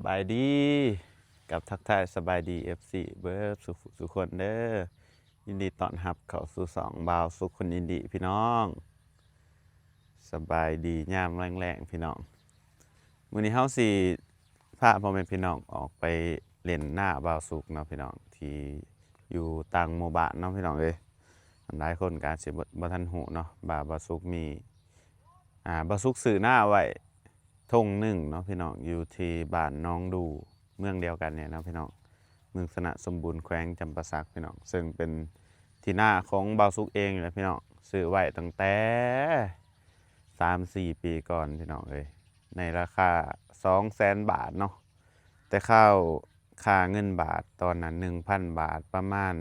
ບາຍດີ ກັບທັກທາຍສະບາຍດີ ເອັຟຊີ ເບິດສູ່ຜູ້ສູ່ຄົນເດີ້. ຍິນດີຕ້ອນຮັບເຂົ້າສູ່ຊ່ອງບ່າວສຸກຄົນອິນດີພີ່ນ້ອງ. ສະບາຍດີຍາມແລງໆ ພີ່ນ້ອງ. ມື້ນີ້ເຮົາຊິພາພໍ່ແມ່ພີ່ນ້ອງອອກໄປຫຼິ້ນນາບ່າວສຸກເນາະພີ່ນ້ອງ ທີ່ຢູ່ຕ່າງໝູ່ບ້ານເນາະພີ່ນ້ອງເອີຍ. ຫຼາຍຄົນກໍອາດຊິບໍ່ ບໍ່ທັນຮູ້ເນາະວ່າບ່າວສຸກມີ ອ່າ ບ່າວສຸກຊື້ນາໄວ້ທົ່ງໜຶ່ງເນາະພີ່ນ້ອງ ຢູ່ທີ່ບ້ານໜອງດູ່ ເມືອງດຽວກັນນີ້ເນາະພີ່ນ້ອງ ເມືອງຊະນະສົມບູນ ແຂວງຈຳປາສັກພີ່ນ້ອງ ເຊິ່ງເປັນທີ່ນາຂອງບ່າວສຸກເອງນີ້ແຫຼະພີ່ນ້ອງ. ຊື້ໄວ້ຕັ້ງແຕ່ສາມສີ່ປີກ່ອນພີ່ນ້ອງເອີຍ ໃນລາຄາສອງແສນບາດເນາະ ແຕ່ຄາວ ຄ່າເງິນບາດຕອນນັ້ນ ໜຶ່ງພັນບາດ ປະມານ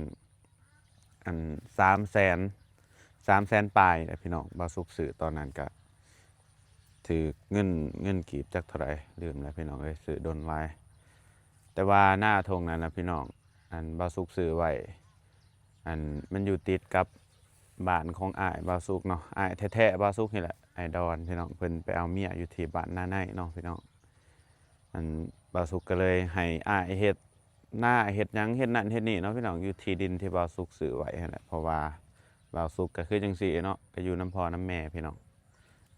ອັນ ສາມແສນ ສາມແສນປາຍແຫຼະພີ່ນ້ອງ. ບ່າວສຸກຊື້ຕອນນັ້ນກະຖືກເງິນ ເງິນກີບຈັກເທົ່າໃດລືມແລ້ວພີ່ນ້ອງເອີຍ ຊື້ດົນຫຼາຍ. ແຕ່ວ່ານາທົ່ງນັ້ນນະພີ່ນ້ອງ ອັນ ບ່າວສຸກຊື້ໄວ້ ອັນ ມັນຢູ່ຕິດກັບບ້ານຂອງອ້າຍບ່າວສຸກເນາະ ອ້າຍແທ້ໆບ່າວສຸກນີ້ແຫຼະ ອ້າຍດອນພີ່ນ້ອງ ເພິ່ນໄປເອົາເມຍຢູ່ທີ່ບ້ານນາໃນເນາະພີ່ນ້ອງ. ອັນ ບ່າວສຸກກໍເລີຍໃຫ້ອ້າຍເຮັດນາ ເຮັດຫຍັງ ເຮັດນັ້ນເຮັດນີ້ເນາະພີ່ນ້ອງ ຢູ່ທີ່ດິນທີ່ບ່າວສຸກຊື້ໄວ້ຫັ້ນແຫຼະ. ເພາະວ່າບ່າວສຸກກໍຄືຈັ່ງຊີ້ເນາະ ກໍຢູ່ນຳພໍ່ນຳແມ່ພີ່ນ້ອງ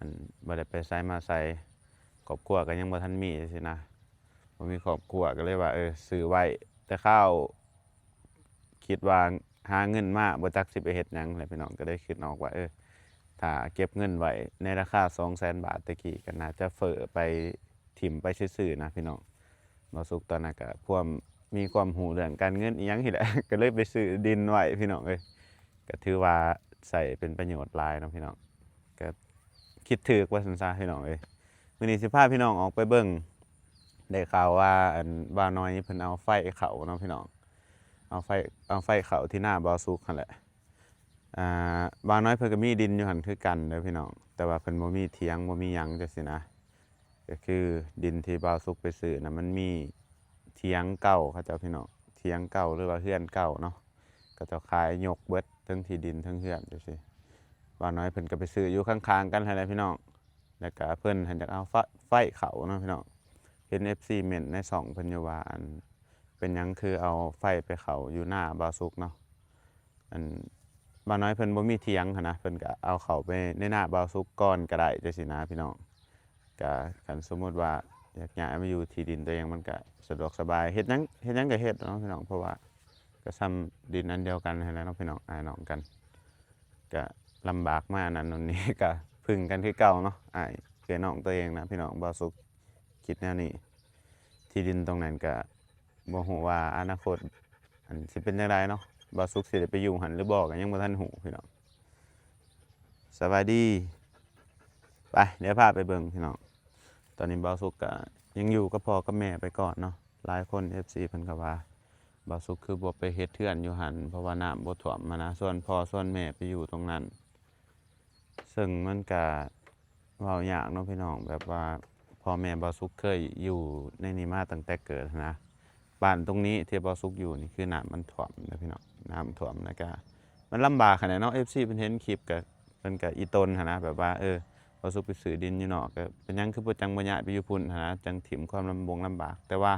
ອັນ ບໍ່ໄດ້ໄປໃສມາໃສ ຄອບຄົວກໍຍັງບໍ່ທັນມີຈັ່ງຊີ້ນະ ບໍ່ມີຄອບຄົວ ກໍເລີຍວ່າ ເອີ ຊື້ໄວ້ ແຕ່ຄາວ ຄິດວ່າຫາເງິນມາບໍ່ຈັກຊິໄປເຮັດຫຍັງແຫຼະພີ່ນ້ອງ ກໍໄດ້ຄິດອອກວ່າ ເອີ ຖ້າເກັບເງິນໄວ້ໃນລາຄາສອງແສນບາດແຕ່ກີ້ ກໍໜ້າຈະເຟີ້ໄປ ຖິ້ມໄປຊື່ໆນະພີ່ນ້ອງ. ບ່າວສຸກຕອນນັ້ນກໍພວມ ມີຄວາມຮູ້ເລື່ອງການເງິນອີ່ຫຍັງນີ້ແຫຼະ ກໍເລີຍໄປຊື້ດິນໄວ້ພີ່ນ້ອງເອີຍ ກໍຖືວ່າໃຊ້ເປັນປະໂຫຍດຫຼາຍເນາະພີ່ນ້ອງ ກໍຄິດຖືກວ່າຊັ້ນຊະພີ່ນ້ອງເອີຍ. ມື້ນີ້ຊິພາພີ່ນ້ອງອອກໄປເບິ່ງ ໄດ້ຂ່າວວ່າ ອັນ ບ່າວນ້ອຍເພິ່ນເອົາໄຟເຂົ້າເນາະພີ່ນ້ອງ ເອົາໄຟ ເອົາໄຟເຂົ້າທີ່ນາບ່າວສຸກຫັ້ນແຫຼະ. ອ່າ ບ່າວນ້ອຍເພິ່ນກໍມີດິນຢູ່ຫັ້ນຄືກັນເດີ້ພີ່ນ້ອງ ແຕ່ວ່າເພິ່ນບໍ່ມີຖຽງ ບໍ່ມີຫຍັງຈັ່ງຊີ້ນະ. ກໍຄືດິນທີ່ບ່າວສຸກໄປຊື້ນະ ມັນມີຖຽງເກົ່າເຂົາເຈົ້າພີ່ນ້ອງ ຖຽງເກົ່າ ຫຼືວ່າເຮືອນເກົ່າເນາະ ເຂົາເຈົ້າຂາຍຍົກເບິດ ເຖິງທີ່ດິນເຖິງເຮືອນຈັ່ງຊີ້. ບ່າວນ້ອຍເພິ່ນກໍໄປຊື້ຢູ່ຂ້າງໆກັນຫັ້ນແຫຼະພີ່ນ້ອງ ແລ້ວກໍເພິ່ນຫັ້ນຢາກເອົາ ໄຟ ໄຟເຂົ້າເນາະພີ່ນ້ອງ. ເຫັນເອັຟຊີເມັ້ນໃນຊ່ອງເພິ່ນຢູ່ວ່າ ອັນ ເປັນຫຍັງຄືເອົາໄຟໄປເຂົ້າຢູ່ນາບ່າວສຸກເນາະ. ອັນ ບ່າວນ້ອຍເພິ່ນບໍ່ມີຖຽງຫັ້ນນະ ເພິ່ນກໍເອົາເຂົ້າໄປໃນນາບ່າວສຸກກ່ອນກໍໄດ້ຈັ່ງຊີ້ນະພີ່ນ້ອງ. ກໍຄັນສົມມຸດວ່າຢາກຍ້າຍມາຢູ່ທີ່ດິນຕົວເອງ ມັນກໍສະດວກສະບາຍ ເຮັດຫຍັງ ເຮັດຫຍັງກໍເຮັດເນາະພີ່ນ້ອງ ເພາະວ່າກໍສ່ຳດິນອັນດຽວກັນຫັ້ນແຫຼະເນາະພີ່ນ້ອງ ອ້າຍນ້ອງກັນ ກະລຳບາກມານັ້ນໂນ່ນນີ້ ກະເພິ່ງກັນຄືເກົ່າເນາະ ອ້າຍເອື້ອຍນ້ອງຕົວເອງນະພີ່ນ້ອງ. ບ່າວສຸກຄິດແນວນີ້ ທີ່ດິນຕົງນັ້ນກະບໍ່ຮູ້ວ່າອະນາຄົດ ອັນ ຊິເປັນຈັ່ງໃດເນາະ ບ່າວສຸກຊິໄດ້ໄປຢູ່ຫັ້ນຫຼືບໍ່ ກະຍັງບໍ່ທັນຮູ້ພີ່ນ້ອງ. ສະບາຍດີ ໄປ ດຽວພາໄປເບິ່ງພີ່ນ້ອງ. ຕອນນີ້ບ່າວສຸກກະຍັງຢູ່ກັບພໍ່ກັບແມ່ໄປກ່ອນເນາະ. ຫຼາຍຄົນ ເອັຟຊີ ເພິ່ນກໍວ່າ ບ່າວສຸກຄືບໍ່ໄປເຮັດເຮືອນຢູ່ຫັ້ນ ເພາະວ່ານ້ຳບໍ່ຖ້ວມຫັ້ນນະ ຊວນພໍ່ຊວນແມ່ໄປຢູ່ຕົງນັ້ນ. ເຊິ່ງມັນກະເວົ້າຍາກເນາະພີ່ນ້ອງ ແບບວ່າພໍ່ແມ່ບ່າວສຸກເຄີຍຢູ່ໃນນີ້ມາຕັ້ງແຕ່ເກີດຫັ້ນນະ. ບ້ານຕົງນີ້ທີ່ບ່າວສຸກຢູ່ນີ້ຄືນ້ຳມັນຖ້ວມເດີ້ພີ່ນ້ອງ ນ້ຳຖ້ວມ ແລ້ວກະມັນລຳບາກຫັ້ນແຫຼະເນາະ. ເອັຟຊີ ເພິ່ນເຫັນຄລິບກະ ເພິ່ນກະອີ່ຕົນຫັ້ນນະ ແບບວ່າ ເອີ ບ່າວສຸກໄປຊື້ດິນຢູ່ນອກ ກະເປັນຫຍັງຄືບໍ່ ຈັ່ງບໍ່ຍ້າຍໄປຢູ່ພຸ້ນຫັ້ນນະ ຈັ່ງຖິ້ມຄວາມລຳບົງລຳບາກ. ແຕ່ວ່າ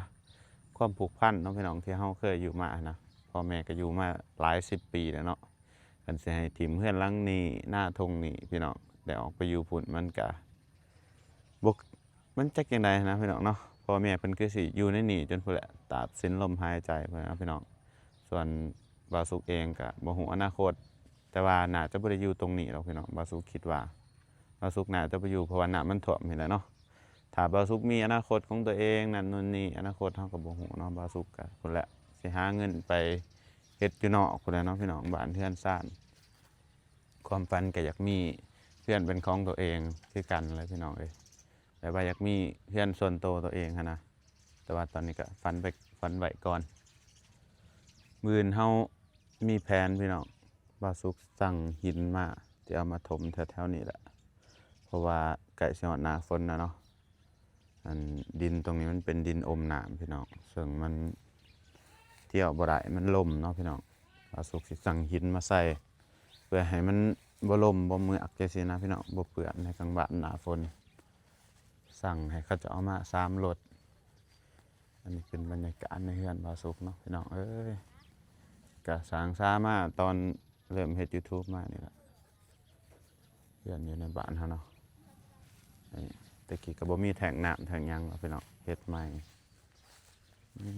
ຄວາມຜູກພັນເນາະພີ່ນ້ອງ ທີ່ເຮົາເຄີຍຢູ່ມາຫັ້ນນະ ພໍ່ແມ່ກໍຢູ່ມາຫຼາຍສິບປີແລ້ວເນາະ. ຄັນຊິໃຫ້ຖິ້ມເຮືອນຫຼັງນີ້ ນາທົ່ງນີ້ພີ່ນ້ອງ ໄດ້ອອກໄປຢູ່ພຸ້ນ ມັນກະບໍ່ ມັນຈັກຈັ່ງໃດນະພີ່ນ້ອງເນາະ. ພໍ່ແມ່ເພິ່ນຄືຊິຢູ່ໃນນີ້ຈົນພຸ້ນແຫຼະ ຕາບສິ້ນລົມຫາຍໃຈພຸ້ນນະພີ່ນ້ອງ. ສ່ວນບ່າວສຸກເອງກະບໍ່ຮູ້ອະນາຄົດ ແຕ່ວ່າໜ້າຈະບໍ່ໄດ້ຢູ່ຕົງນີ້ດອກພີ່ນ້ອງ ບ່າວສຸກຄິດວ່າ ບ່າວສຸກໜ້າຈະໄປຢູ່ ເພາະວ່ານ້ຳມັນຖ້ວມນີ້ແຫຼະເນາະ. ຖ້າບ່າວສຸກມີອະນາຄົດຂອງຕົວເອງນັ້ນໂນ່ນນີ້ ອະນາຄົດເຮົາກໍບໍ່ຮູ້ເນາະ. ບ່າວສຸກກໍພຸ້ນແຫຼະ ຊິຫາເງິນໄປເຮັດຢູ່ນອກພຸ້ນແຫຼະເນາະພີ່ນ້ອງ ບ້ານເຮືອນຊານ. ຄວາມຝັນກໍຢາກມີເຮືອນເປັນຂອງຕົວເອງຄືກັນແຫຼະພີ່ນ້ອງເອີຍ ແບບວ່າຢາກມີເຮືອນສ່ວນໂຕຕົວເອງຫັ້ນນະ. ແຕ່ວ່າຕອນນີ້ກໍຝັນໄປ ຝັນໄວ້ກ່ອນ. ມື້ອື່ນເຮົາມີແຜນພີ່ນ້ອງ ບ່າວສຸກສັ່ງຫີນມາ ຊິເອົາມາຖົມແຖວໆນີ້ແຫຼະ ເພາະວ່າໃກ້ຊິຮອດໜ້າຝົນແລ້ວເນາະ. ອັນ ດິນຕົງນີ້ມັນເປັນດິນອົມນ້ຳພີ່ນ້ອງ ເຊິ່ງມັນທ່ຽວບໍ່ໄດ້ ມັນລົມເນາະພີ່ນ້ອງ. ບ່າວສຸກຊິສັ່ງຫີນມາໃສ່ ເພື່ອໃຫ້ມັນບໍ່ລົມບໍ່ເມືອກຈັ່ງຊີ້ນະພີ່ນ້ອງ ບໍ່ເປື້ອນໃນກາງບ້ານໜ້າຝົນ. ສັ່ງໃຫ້ເຂົາເຈົ້າເອົາມາສາມລົດ ນີ້ເປັນບັນຍາກາດໃນເຮືອນບ່າວສຸກເນາະ ພີ່ນ້ອງເອີຍ. ກະສ້າງສາມາຕອນເລີ່ມເຮັດ YouTube ມານີ້ແຫຼະ. ເຮືອນຢູ່ໃນບ້ານເຮົາເນາະ. ນີ້ ແຕ່ກີ້ກໍບໍ່ມີແທ້ງນ້ຳແທ້ງຫຍັງເນາະ ພີ່ນ້ອງ ເຮັດໃໝ່. ນີ້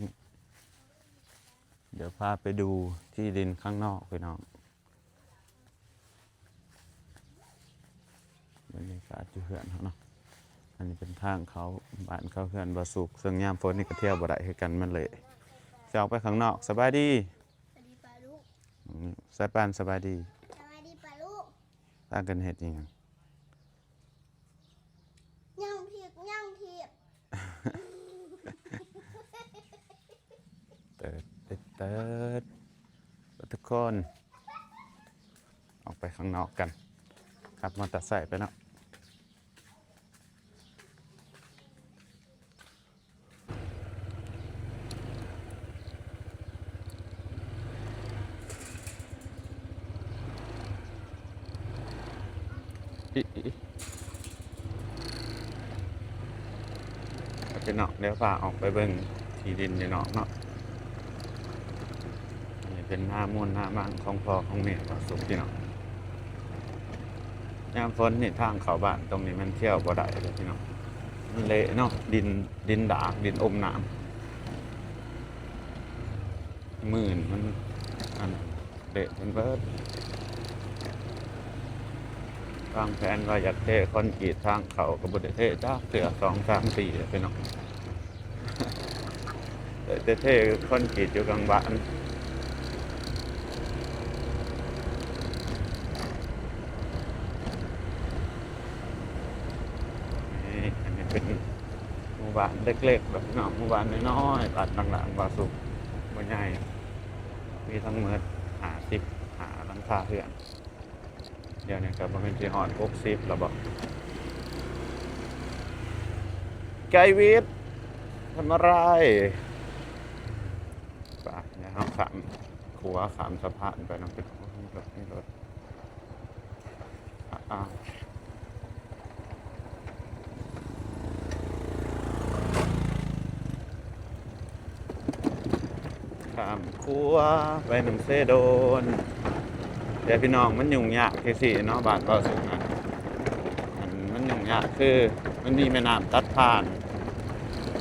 ດຽວພາໄປດູທີ່ດິນຂ້າງນອກ ພີ່ນ້ອງ. ບັນຍາກາດຢູ່ເຮືອນເຮົາເນາະ. ອັນນີ້ເປັນທາງເຂົ້າບ້ານເຂົ້າເຮືອນບ່າວສຸກ ເຊິ່ງຍາມຝົນນີ້ກໍທ່ຽວບໍ່ໄດ້ຄືກັນ ມັນເລະ. ຊິອອກໄປຂ້າງນອກ. ສະບາຍດີ ສະບາຍດີປ້າລຸງ. ອືມ ສາຍປານ ສະບາຍດີ ສະບາຍດີປ້າລຸງ. ພາກັນເຮັດອີ່ຫຍັງ? ຍ່າງທິບ ຍ່າງທິບ. ເຕີດ ເຕີດ ເຕີດ ທຸກຄົນ ອອກໄປຂ້າງນອກກັນ ຂັບມໍເຕີໄຊໄປເນາະ. ພີ່ນ້ອງ ດຽວພາອອກໄປເບິ່ງທີ່ດິນຢູ່ນອກເນາະ. ອັນນີ້ເປັນນາມູນນາມັງຂອງພໍ່ຂອງແມ່ບ່າວສຸກ ພີ່ນ້ອງ. ຍາມຝົນນີ້ທາງເຂົ້າບ້ານຕົງນີ້ມັນທ່ຽວບໍ່ໄດ້ເລີຍ ພີ່ນ້ອງ ມັນເລະເນາະ. ດິນ ດິນດາກ ດິນອົມນ້ຳ ມື່ນມັນ ອັນ ເລະເປັນເບີດ. ວາງແຜນວ່າຢາກເທຄອນກຣີດທາງເຂົ້າ ກໍບໍ່ໄດ້ເທຈັກເທື່ອ ສອງສາມປີແລ້ວ ພີ່ນ້ອງ. ໄດ້ແຕ່ເທຄອນກຣີດຢູ່ກາງບ້ານ. ນີ້ ອັນນີ້ເປັນ ໝູ່ບ້ານເລັກໆ ດອກພີ່ນ້ອງ ໝູ່ບ້ານນ້ອຍໆ ບ້ານຫຼັງໆ ບ່າວສຸກ ບໍ່ໃຫຍ່ ມີທັງໝົດຫ້າສິບຫ້າຫຼັງຄາເຮືອນ. ດຽວນີ້ກໍບໍ່ແມ່ນຊິຮອດຫົກສິບແລ້ວບໍ? ໄກວິດ ທຳອາໄລ? ໄປ ດຽວເຮົາຂ້າມຂົວ ຂ້າມສະພານໄປນຳ ມີລົດ ມີລົດ. ຂ້າມຂົວໄປນຳເຊໂດນ. ແຕ່ພີ່ນ້ອງ ມັນຫຍຸ້ງຍາກຈັ່ງຊີ້ເນາະ ບ້ານເວົ້າເຖິງນະ ອັນມັນຫຍຸ້ງຍາກຄືມັນມີແມ່ນ້ຳຕັດຜ່ານ.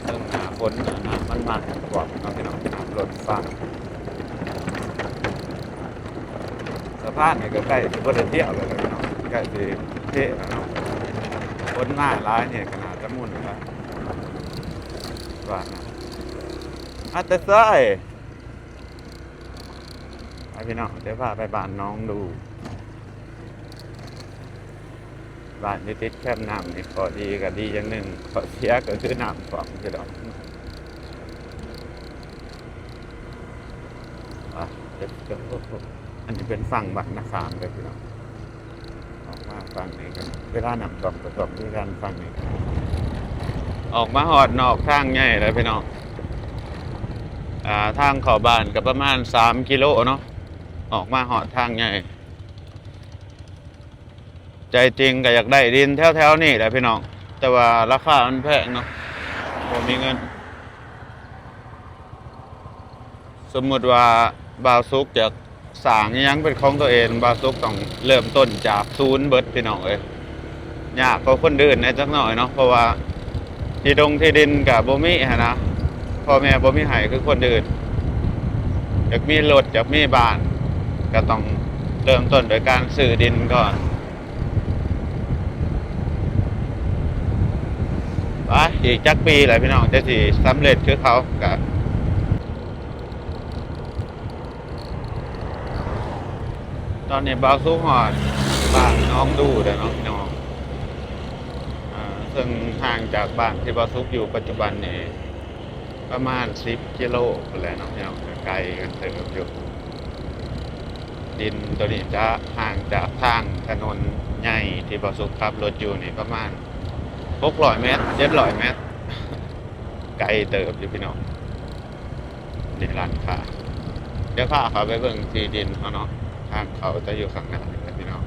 ເຊິ່ງໜ້າຝົນນະ ນ້ຳມັນມາກວມເນາະພີ່ນ້ອງ ນ້ຳລົ້ນຝັ່ງ. ສະພານນີ້ກໍໃກ້ຊິບໍ່ໄດ້ທ່ຽວແລ້ວເນາະ ໃກ້ຊິເພະແລ້ວເນາະ. ຝົນມາຫຼາຍນີ້ກໍໜ້າຈະໝຸ່ນແລ້ວວ່ານະ. ມາແຕ່ໃສ? ໄປພີ່ນ້ອງ ດຽວພາໄປບ້ານໜອງດູ. ບ້ານຢູ່ຕິດແຄມນ້ຳນີ້ ຂໍ້ດີກໍດີຢ່າງໜຶ່ງ ຂໍ້ເສຍກໍຄືນ້ຳຖ້ວມຢູ່ດອກ. ໄປ let's go. ອັນນີ້ເປັນຝັ່ງບ້ານນາຂາມເດີພີ່ນ້ອງ. ອອກມາຝັ່ງນີ້ກັນ ເວລານ້ຳຖ້ວມກໍຖ້ວມຄືກັນຝັ່ງນີ້. ອອກມາຮອດນອກທາງໃຫຍ່ແລ້ວພີ່ນ້ອງ. ອ່າ ທາງເຂົ້າບ້ານກໍປະມານສາມກິໂລເນາະ ອອກມາຮອດທາງໃຫຍ່. ໃຈຈິງກໍຢາກໄດ້ດິນແຖວໆນີ້ແຫຼະພີ່ນ້ອງ ແຕ່ວ່າລາຄາມັນແພງເນາະ ບໍ່ມີເງິນ. ສົມມຸດວ່າບ່າວສຸກຢາກສ້າງອີ່ຫຍັງເປັນຂອງຕົວເອງ ບ່າວສຸກຕ້ອງເລີ່ມຕົ້ນຈາກສູນເບິດພີ່ນ້ອງເອີຍ. ຍາກກວ່າຄົນອື່ນແດ່ຈັກໜ້ອຍເນາະ ເພາະວ່າທີ່ດົງທີ່ດິນກະບໍ່ມີຫັ້ນນະ ພໍ່ແມ່ບໍ່ມີໃຫ້ຄືຄົນອື່ນ. ຢາກມີລົດ ຢາກມີບ້ານ ກະຕ້ອງເລີ່ມຕົ້ນໂດຍການຊື້ດິນກ່ອນ. ໄປ ອີກຈັກປີແຫຼະພີ່ນ້ອງ ຈັ່ງຊິສຳເລັດຄືເຂົາ. ກະ ຕອນນີ້ບ່າວສຸກຮອດບ້ານໜອງດູແລ້ວເນາະພີ່ນ້ອງ. ເຊິ່ງຫ່າງຈາກບ້ານທີ່ບ່າວສຸກຢູ່ປັດຈຸບັນນີ້ປະມານສິບກິໂລພຸ້ນແຫຼະເນາະພີ່ນ້ອງ ກໍໄກກັນເຕີບຢູ່. ດິນໂຕນີ້ຈະຫ່າງຈາກທາງຖະໜົນໃຫຍ່ທີ່ບ່າວສຸກຂັບລົດຢູ່ນີ້ປະມານຫົກຮ້ອຍແມັດ ເຈັດຮ້ອຍແມັດ ໄກເຕີບຢູ່ພີ່ນ້ອງ. ນີ້ຮ້ານຄ້າ ດຽວພາເຂົ້າໄປເບິ່ງທີ່ດິນເຮົາເນາະ. ທາງເຂົ້າຈະຢູ່ຂ້າງໜ້ານີ້ແຫຼະພີ່ນ້ອງ.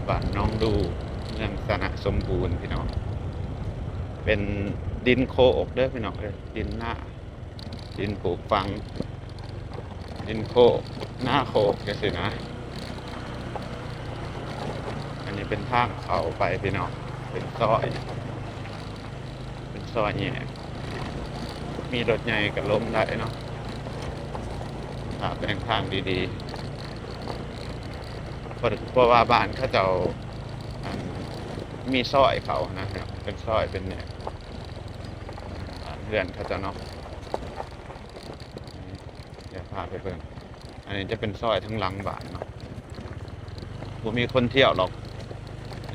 ບ້ານໜອງດູ ເມືອງຊະນະສົມບູນພີ່ນ້ອງ. ເປັນ ດິນໂຄກເດີພີ່ນ້ອງເອີຍ ດິນນາ ດິນປູກຝັງ ດິນໂຄກ ນາໂຄກຈັ່ງຊີ້ນະ. ອັນນີ້ເປັນທາງເຂົ້າໄປພີ່ນ້ອງ ເປັນຊອຍ ເປັນຊອຍແຍກ ມີລົດໃຫຍ່ກໍລົງໄດ້ເນາະ ຖ້າແບ່ງທາງດີໆ ເພາະ ເພາະວ່າບ້ານເຂົາເຈົ້າ ອັນ ມີຊອຍເຂົ້ານະ ເປັນຊອຍເປັນແຍກ ບ້ານເຮືອນເຂົາເຈົ້າເນາະ. ດຽວພາໄປເບິ່ງ ອັນນີ້ຈະເປັນຊອຍທາງຫຼັງບ້ານເນາະ ບໍ່ມີຄົນທ່ຽວດອກ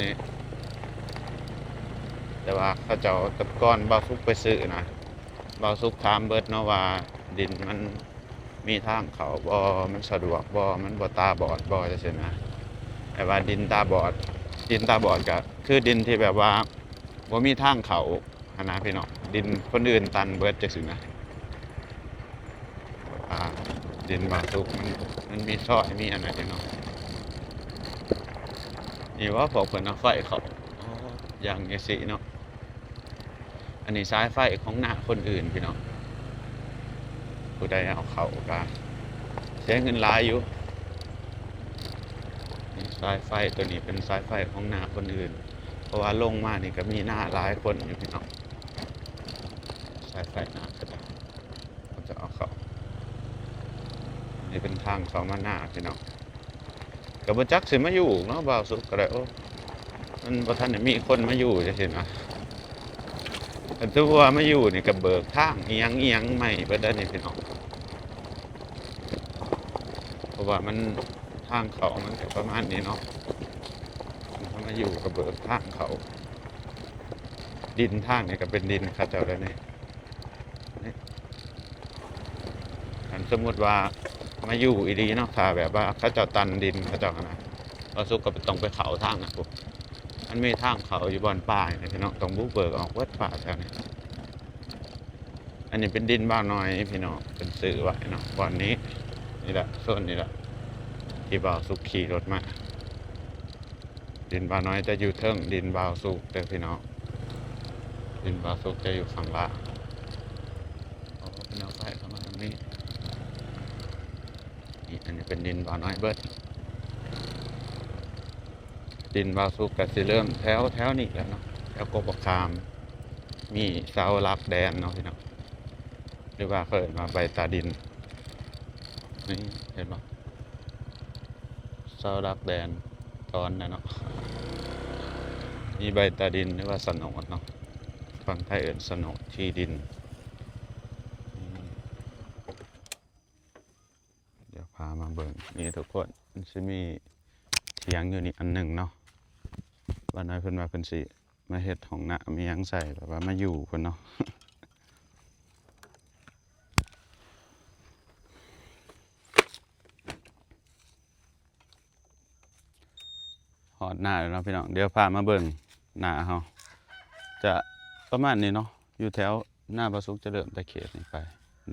ນີ້ ແຕ່ວ່າເຂົາເຈົ້າ ແຕ່ກ່ອນບ່າວສຸກໄປຊື້ນະ ບ່າວສຸກຖາມເບິດເນາະວ່າດິນມັນມີທາງເຂົ້າບໍ່ ມັນສະດວກບໍ່ ມັນບໍ່ຕາບອດບໍ່ ຈັ່ງຊີ້ນະ. ແຕ່ວ່າດິນຕາບອດ ດິນຕາບອດກໍຄືດິນທີ່ແບບວ່າບໍ່ມີທາງເຂົ້າ ຫັ້ນນະພີ່ນ້ອງ ດິນຄົນອື່ນຕັນເບິດຈັ່ງຊີ້ນະ. ອ່າ ດິນບ່າວສຸກມັນ ມັນມີຊອຍ ມີອັນນັ້ນຢູ່ເນາະ. ນີ້ວ່າພວກເພິ່ນເອົາໄຟເຂົ້າ ອໍ ຢ່າງຈັ່ງຊີ້ເນາະ. ອັນນີ້ສາຍໄຟຂອງນາຄົນອື່ນພີ່ນ້ອງ ຜູ້ໃດເອົາເຂົ້າກໍເສຍເງິນຫຼາຍຢູ່. ນີ້ສາຍໄຟ ຕົວນີ້ເປັນສາຍໄຟຂອງນາຄົນອື່ນ ເພາະວ່າລົງມານີ້ກໍມີນາຫຼາຍຄົນຢູ່ພີ່ນ້ອງ. ສາຍໄຟນາກໍໄດ້ ເຂົາຈະເອົາເຂົ້າ ນີ້ເປັນທາງເຂົ້າມານາພີ່ນ້ອງ. ກໍບໍ່ຈັກຊິມາຢູ່ເນາະ ບ່າວສຸກກໍໄດ້ ໂອ້ ມັນບໍ່ທັນໄດ້ມີຄົນມາຢູ່ຈັ່ງຊີ້ນະ. ຄັນສົມມຸດວ່າມາຢູ່ນີ້ກໍເບີກທາງອີ່ຫຍັງອີ່ຫຍັງໃໝ່ເບິດແລ້ວນີ້ພີ່ນ້ອງ ເພາະວ່າມັນ ທາງເຂົ້າມັນກໍປະມານນີ້ເນາະ. ຄັນເຮົາມາຢູ່ກໍເບີກທາງເຂົ້າ ດິນທາງນີ້ກໍເປັນດິນເຂົາເຈົ້າແລ້ວນີ້ ນີ້ ຄັນສົມມຸດວ່າມາຢູ່ອີ່ຫຼີເນາະ ຖ້າແບບວ່າເຂົາເຈົ້າຕັນດິນເຂົາເຈົ້າຫັ້ນນະ ບ່າວສຸກກໍຕ້ອງໄປເຂົ້າທາງນັ້ນພຸ້ນ ມັນມີທາງເຂົ້າຢູ່ບ່ອນປ່ານີ້ພີ່ນ້ອງ ຕ້ອງບຸກເບີກອອກເບິດປ່າແຖວນີ້. ອັນນີ້ເປັນດິນບ່າວນ້ອຍພີ່ນ້ອງ ເພິ່ນຊື້ໄວ້ເນາະ ບ່ອນນີ້ ນີ້ແຫຼະ ໂຊນນີ້ແຫຼະ ທີ່ບ່າວສຸກຂີ່ລົດມາ. ດິນບ່າວນ້ອຍຈະຢູ່ເທິງດິນບ່າວສຸກເດີພີ່ນ້ອງ ດິນບ່າວສຸກຈະຢູ່ຂ້າງລ່າງ. ໂອ້ ເປັນແນວໄຟເຂົ້າມາທາງນີ້ ນີ້ ອັນນີ້ເປັນດິນບ່າວນ້ອຍເບິດ. ດິນບ່າວສຸກກໍຊິເລີ່ມແຖວ ແຖວນີ້ແຫຼະເນາະ ແຖວກົກບັກຂາມ ມີເສົາຫຼັກແດນເນາະພີ່ນ້ອງ ຫຼືວ່າເຂົາເອີ້ນວ່າໃບຕາດິນ ນີ້ເຫັນບໍ່ ເສົາຫຼັກແດນຕອນນັ້ນເນາະ ມີໃບຕາດິນ ຫຼືວ່າສະໂໜດເນາະ ຝັ່ງໄທເອີ້ນສະໂໜດທີ່ດິນ. ດຽວພາມາເບິ່ງ ນີ້ທຸກຄົນ ມັນຊິມີຖຽງຢູ່ນີ້ອັນໜຶ່ງເນາະ ບ່າວນ້ອຍເພິ່ນວ່າເພິ່ນຊິມາເຮັດຫ້ອງນ້ຳອີ່ຫຍັງໃສ່ ແບບວ່າມາຢູ່ເພິ່ນເນາະ. ຮອດນາແລ້ວເນາະພີ່ນ້ອງ ດຽວພາມາເບິ່ງນາເຮົາ ຈະປະມານນີ້ເນາະ ຢູ່ແຖວນາບ່າວສຸກຈະເລີ່ມແຕ່ເຂດນີ້ໄປ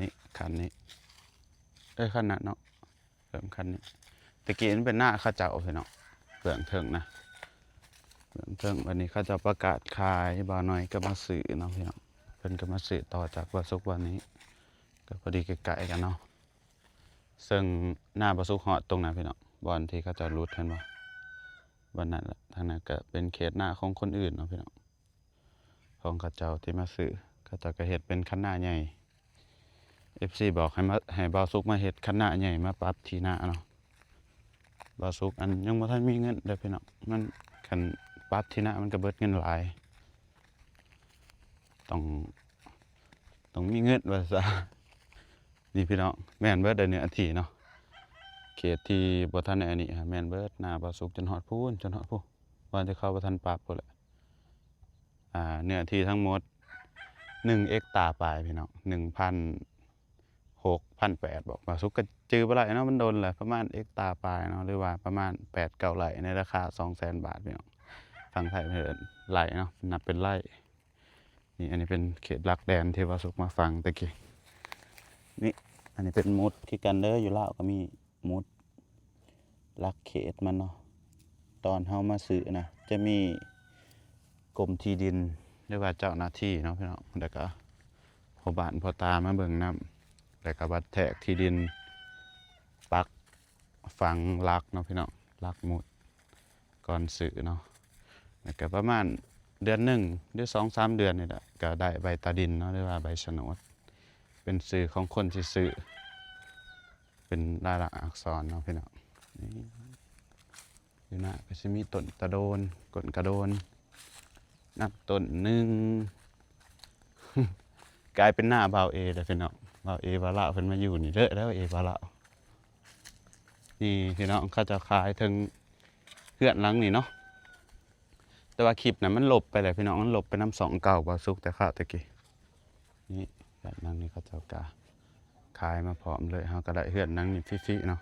ນີ້ ຄັນນີ້ ເອີ ຄັນນັ້ນເນາະ ເລີ່ມຄັນນີ້ ແຕ່ກີ້ມັນເປັນນາເຂົາເຈົ້າພີ່ນ້ອງ ເບື້ອງເທິງນະ ເບື້ອງເທິງ ບັດນີ້ເຂົາເຈົ້າປະກາດຂາຍ ບ່າວນ້ອຍກໍມາຊື້ເນາະພີ່ນ້ອງ ເພິ່ນກໍມາຊື້ຕໍ່ຈາກບ່າວສຸກບ່ອນນີ້ ກໍພໍດີໃກ້ໆກັນເນາະ. ເຊິ່ງນາບ່າວສຸກຮອດຕົງນັ້ນພີ່ນ້ອງ ບ່ອນທີ່ເຂົາເຈົ້າຫຼຸດ ເຫັນບໍ່ ບ່ອນນັ້ນແຫຼະ ທາງນັ້ນກໍເປັນເຂດນາຂອງຄົນອື່ນເນາະພີ່ນ້ອງ ຂອງເຂົາເຈົ້າທີ່ມາຊື້ ເຂົາເຈົ້າກໍເຮັດເປັນຄັນນາໃຫຍ່ ເອັຟຊີບອກໃຫ້ມາ ໃຫ້ບ່າວສຸກມາເຮັດຄັນນາໃຫຍ່ມາປັບທີ່ນາເນາະ. ບ່າວສຸກອັນຍັງບໍ່ທັນມີເງິນເດີພີ່ນ້ອງ ມັນ ຄັນປັບທີ່ນາມັນກໍເບິດເງິນຫຼາຍ ຕ້ອງ ຕ້ອງມີເງິນວ່າຊະ. ນີ້ພີ່ນ້ອງ ແມ່ນເບິດເດີເນື້ອທີ່ເນາະ ເຂດທີ່ບໍ່ທັນໄດ້ອັນນີ້ ແມ່ນເບິດ ນາບ່າວສຸກຈົນຮອດພຸ້ນ ຈົນຮອດພຸ້ນ ບ່ອນທີ່ເຂົາບໍ່ທັນປັບພຸ້ນແຫຼະ. ອ່າ ເນື້ອທີ່ທັງໝົດໜຶ່ງເຮັກຕາປາຍພີ່ນ້ອງ ໜຶ່ງພັນຫົກ ພັນແປດ ບໍ ບ່າວສຸກກໍຈື່ບໍ່ໄດ້ເນາະ ມັນດົນແຫຼະ ປະມານເຮັກຕາປາຍເນາະ ຫຼືວ່າປະມານແປດເກົ້າໄຮ່ ໃນລາຄາສອງແສນບາດພີ່ນ້ອງ ຝັ່ງໄທເພິ່ນເອີ້ນໄຮ່ເນາະ ນັບເປັນໄຮ່. ນີ້ ອັນນີ້ເປັນເຂດຫຼັກແດນທີ່ບ່າວສຸກມາຝັງແຕ່ກີ້ນີ້ ອັນນີ້ເປັນໝຸດຄືກັນເດີ ຢູ່ລາວກໍມີໝຸດຫຼັກເຂດມັນເນາະ. ຕອນເຮົາມາຊື້ນະ ຈະມີ ກົມທີ່ດິນ ຫຼືວ່າເຈົ້າໜ້າທີ່ເນາະພີ່ນ້ອງ ແລ້ວກໍພໍ່ບ້ານພໍ່ຕາມາເບິ່ງນຳ ແລ້ວກໍບັດແທກທີ່ດິນ ປັກຝັງຫຼັກເນາະພີ່ນ້ອງ ຫຼັກໝຸດ ກ່ອນຊື້ເນາະ ແລ້ວກໍປະມານເດືອນໜຶ່ງ ຫຼື ສອງສາມເດືອນນີ້ແຫຼະ ກໍໄດ້ໃບຕາດິນເນາະ ຫຼືວ່າໃບສະໂໜດ ເປັນຊື່ຂອງຄົນທີ່ຊື້ ເປັນລາຍລັກອັກສອນເນາະພີ່ນ້ອງ. ນີ້ຢູ່ໜ້າກໍຊິມີຕົ້ນຕະໂດນ ຕົ້ນກະໂດນ ນຳຕົ້ນໜຶ່ງ ກາຍເປັນໜ້າບ່າວເອແລ້ວພີ່ນ້ອງ. ບ່າວເອ ບ່າວລາວເພິ່ນມາຢູ່ນີ້ເດີ ແລ້ວເອ ບ່າວລາວ. ນີ້ພີ່ນ້ອງ ເຂົາເຈົ້າຂາຍເທິງເຮືອນຫຼັງນີ້ເນາະ ແຕ່ວ່າຄລິບນັ້ນມັນລົບໄປແລ້ວພີ່ນ້ອງ ມັນລົບໄປນຳຊ່ອງເກົ່າບ່າວສຸກແຕ່ຄາວແຕ່ກີ້. ນີ້ເຮືອນຫຼັງນີ້ເຂົາເຈົ້າກະຂາຍມາພ້ອມເລີຍ ເຮົາກໍໄດ້ເຮືອນຫຼັງນີ້ຟຣີໆເນາະ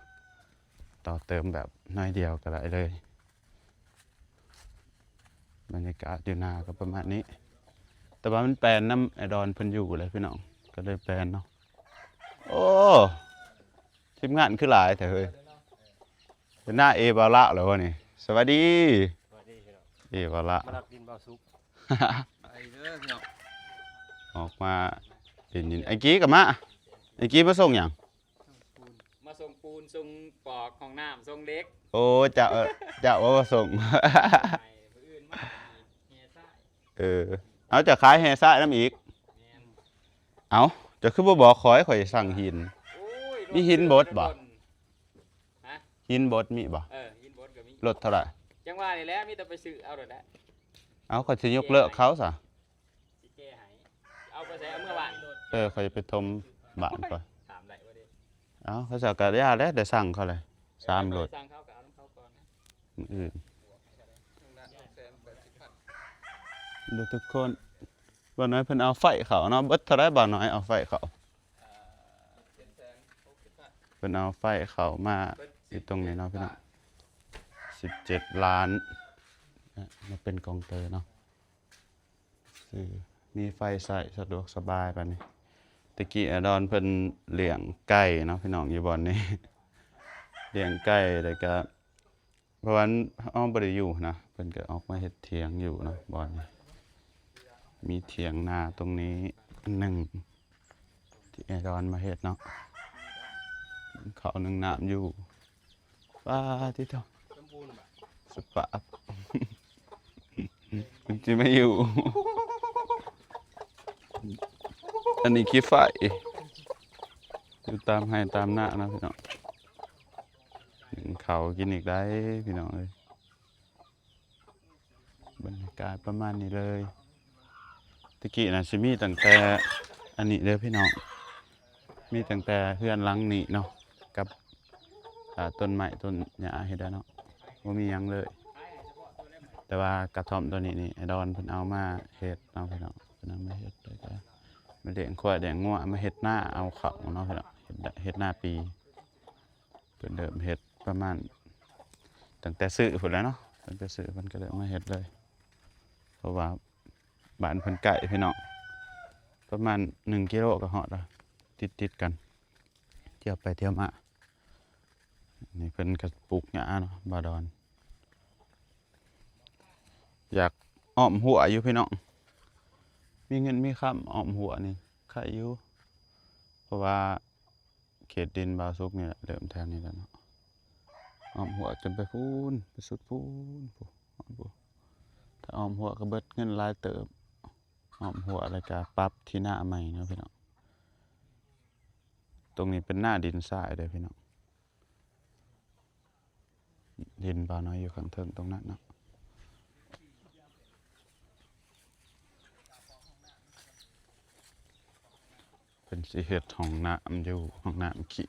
ຕໍ່ເຕີມແບບໜ້ອຍດຽວກໍໄດ້ເລີຍ. ບັນຍາກາດຢູ່ໜ້າກໍປະມານນີ້ ແຕ່ວ່າມັນແປນນຳອ້າຍດອນເພິ່ນຢູ່ແຫຼະພີ່ນ້ອງ ກໍເລີຍແປນເນາະ. ໂອ້ ທີມງານຄືຫຼາຍແທ້ເຮີ້ຍ. ເປັນໜ້າເອ ບ່າວລາວແລ້ວວະນີ້. ສະບາຍດີ ສະບາຍດີພີ່ນ້ອງ ເອ ບ່າວລາວ ມາລັກດິນບ່າວສຸກ ໄປເດີພີ່ນ້ອງ. ອອກມາຫຼິ້ນດິນ ໄອ້ກີ້ກໍມາ ໄອ້ກີ້ມາສົ່ງຫຍັງ? ມາສົ່ງປູນ ສົ່ງປອກຫ້ອງນ້ຳ ສົ່ງເຫຼັກ. ໂອ້ ເຈົ້າ ເອີ ເຈົ້າບໍ່ມາສົ່ງ ໃຫ້ມື້ອື່ນມາແຫ່ຊາຍ. ເອີ ເອົາ ເຈົ້າຂາຍແຫ່ຊາຍນຳອີກ. ແມ່ນ. ເອົາ ເຈົ້າຄືບໍ່ບອກຂ້ອຍ ຂ້ອຍສັ່ງຫີນ. ໂອ້ຍ ມີຫີນບົດບໍ່? ຮະ? ຫີນບົດມີບໍ່? ເອີ ຫີນບົດກໍມີ. ລົດເທົ່າໃດ? ຈັ່ງວ່ານີ້ແຫຼະ ມີແຕ່ໄປຊື້ເອົາໂລດແຫຼະ. ເອົາ ຂ້ອຍຊິຍົກເລີກເຂົາຊະ. ຊິແກ້ໃຫ້. ເອົາໄປໃສ? ເອົາເມືອບ້ານ. ເອີ ຂ້ອຍຈະໄປຖົມບ້ານຂ້ອຍ. ຖາມໄດ້ບໍ່ເດ? ເອົາ ເຂົາເຈົ້າກໍຢ່າແຫຼະ ໄດ້ສັ່ງເຂົາແຫຼະ ສາມໂລດ. ໄດ້ສັ່ງເຂົາກໍເອົານຳເຂົາກ່ອນນະ ມື້ອື່ນ. ເດີທຸກຄົນ ບ່າວນ້ອຍເພິ່ນເອົາໄຟເຂົ້າເນາະ. ເບິດເທົ່າໃດບ່າວນ້ອຍເອົາໄຟເຂົ້າ? ເພິ່ນເອົາໄຟເຂົ້າມາຢູ່ຕົງນີ້ເນາະພີ່ນ້ອງ ສິບເຈັດລ້ານ ມາເປັນກອງເຕີເນາະ. ຊື່ ມີໄຟໃຊ້ສະດວກສະບາຍປານນີ້. ແຕ່ກີ້ອາດອນເພິ່ນລ້ຽງໄກ່ເນາະພີ່ນ້ອງ ຢູ່ບ່ອນນີ້ ລ້ຽງໄກ່ ແລ້ວກະ ເພາະວ່າເຮົາບໍ່ໄດ້ຢູ່ນະ ເພິ່ນກໍອອກມາເຮັດຖຽງຢູ່ເນາະ. ບ່ອນນີ້ມີຖຽງນາຕົງນີ້ອັນໜຶ່ງ ທີ່ອາດອນມາເຮັດເນາະ ເຂົ້າໜຶ່ງນ້ຳຢູ່. ປາດຕິໂທ ສະປາບ ມັນຊິມາຢູ່ ອັນນີ້ຂີ້ໄຟ ຢູ່ຕາມໄຮ່ຕາມນາເນາະພີ່ນ້ອງ. ໜຶ່ງເຂົ້າກິນອີກໄດ້ພີ່ນ້ອງເອີຍ. ບັນຍາກາດປະມານນີ້ເລີຍ. ແຕ່ກີ້ນະຊິມີຕັ້ງແຕ່ອັນນີ້ເດີພີ່ນ້ອງ ມີຕັ້ງແຕ່ເຮືອນຫຼັງນີ້ເນາະ ກັບ ອ່າ ຕົ້ນໄມ້ຕົ້ນຫຍ້າເຮັດໄດ້ເນາະ ບໍ່ມີຫຍັງເລີຍ. ແຕ່ວ່າກະທ່ອມຕົວນີ້ນີ້ ອາດອນເພິ່ນເອົາມາເຮັດເນາະພີ່ນ້ອງ ເພິ່ນເອົາມາເຮັດ ແລ້ວກະມາລ້ຽງຄວາຍລ້ຽງງົວ ມາເຮັດນາເອົາເຂົ້າເນາະພີ່ນ້ອງ ເຮັດ ເຮັດນາປີ. ເພິ່ນເລີ່ມເຮັດປະມານຕັ້ງແຕ່ຊື້ພຸ້ນແຫຼະເນາະ ຕັ້ງແຕ່ຊື້ເພິ່ນກໍເລີ່ມມາເຮັດເລີຍ ເພາະວ່າບ້ານເພິ່ນໃກ້ພີ່ນ້ອງ ປະມານໜຶ່ງກິໂລກໍຮອດແລ້ວ ຕິດໆກັນ ທ່ຽວໄປທ່ຽວມາ. ນີ້ເພິ່ນກໍປູກຫຍ້າເນາະ ບ່າວດອນ ຢາກອ້ອມຮົ້ວຢູ່ພີ່ນ້ອງ ມີເງິນມີຄຳອ້ອມຮົ້ວນີ້ໄຄຢູ່ ເພາະວ່າ ເຂດດິນບ່າວສຸກນີ້ແຫຼະ ເລີ່ມແຖວນີ້ແຫຼະເນາະ ອ້ອມຮົ້ວຈົນໄປພຸ້ນ ໄປສຸດພຸ້ນ ພຸ້ນ ພຸ້ນ. ຖ້າອ້ອມຮົ້ວກໍເບິດເງິນຫຼາຍເຕີບ ອ້ອມຮົ້ວແລ້ວກໍປັບທີ່ນາໃໝ່ເນາະພີ່ນ້ອງ. ຕົງນີ້ເປັນນາດິນຊາຍເດີພີ່ນ້ອງ ດິນບ່າວນ້ອຍຢູ່ຂ້າງເທິງຕົງນັ້ນເນາະ. ເພິ່ນຊິເຮັດຫ້ອງນ້ຳຢູ່ ຫ້ອງນ້ຳຂີ້